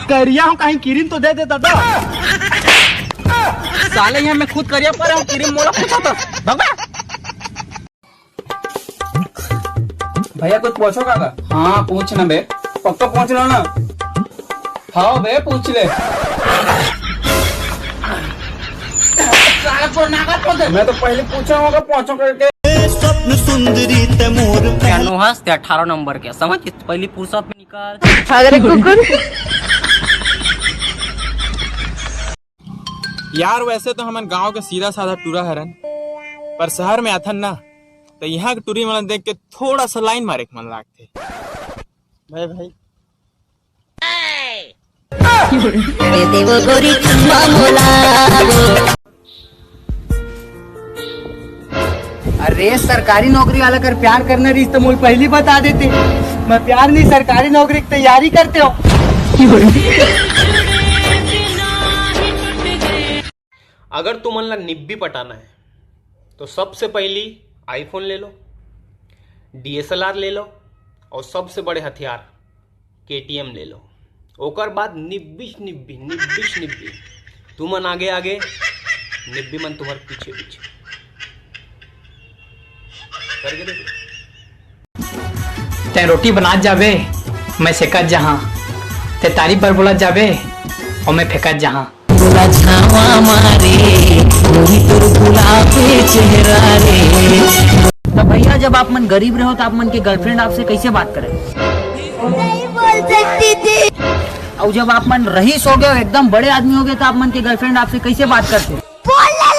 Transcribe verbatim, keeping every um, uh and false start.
करिया हूँ, कहीं क्रीम तो दे देता तो। साले यहाँ मैं खुद करिया पर हूँ, क्रीम मोला पूछा तो। भगवा। भैया, कुछ पूछो काका? हाँ, पूछ ना बे, पक्का पूछ लो ना। हाँ बे, पूछ ले। साला तोर नाका तोड़ दे। मैं तो पहले पूछा होगा, पूछो करके। स्वप्न सुंदरी ते मोर क्या नो हंस ते अठारह नंबर के, समझ? पहली फुर्सत में निकाल। अगर कुकुर। यार, वैसे तो हमन गांव के सीधा साधा टूरा हरन, पर शहर में आथन ना, तो यहाँ के टूरी मन देख के थोड़ा सा लाइन मारे के मन लागथे। भाई, भाई। दे दे वो गोरी चुम्मा मोला वो। अरे, सरकारी नौकरी वाला कर प्यार करना रहिस तो मोल पहली बता देते। मैं प्यार नहीं, सरकारी नौकरी की तैयारी करते हो। अगर तुमन ला निब्बी पटाना है तो सबसे पहली आईफोन ले लो, डीएसएलआर ले लो और सबसे बड़े हथियार केटीएम ले लो। ओकर बाद निब्बिश निब्बी, निब्बिश निब्बी, तुमन आगे आगे, निब्बी मन तुम्हारे पीछे पीछे। कर गे देखो। तैं रोटी बनात जाबे, मैं सेकत जहां। तैं तारीफ बर बोलत जाबे, और मैं फेंकत जहां। बोला छावा मारे, वही तोर गुलाबी चेहरा रे। तो भैया, जब आप मन गरीब रहो तो आप मन के गर्लफ्रेंड आपसे कैसे बात करे? नहीं बोल सकती थी। और जब आप मन रईस हो गए हो, एकदम बड़े आदमी हो गए, तो आप मन के गर्लफ्रेंड आपसे कैसे बात करते? बोलने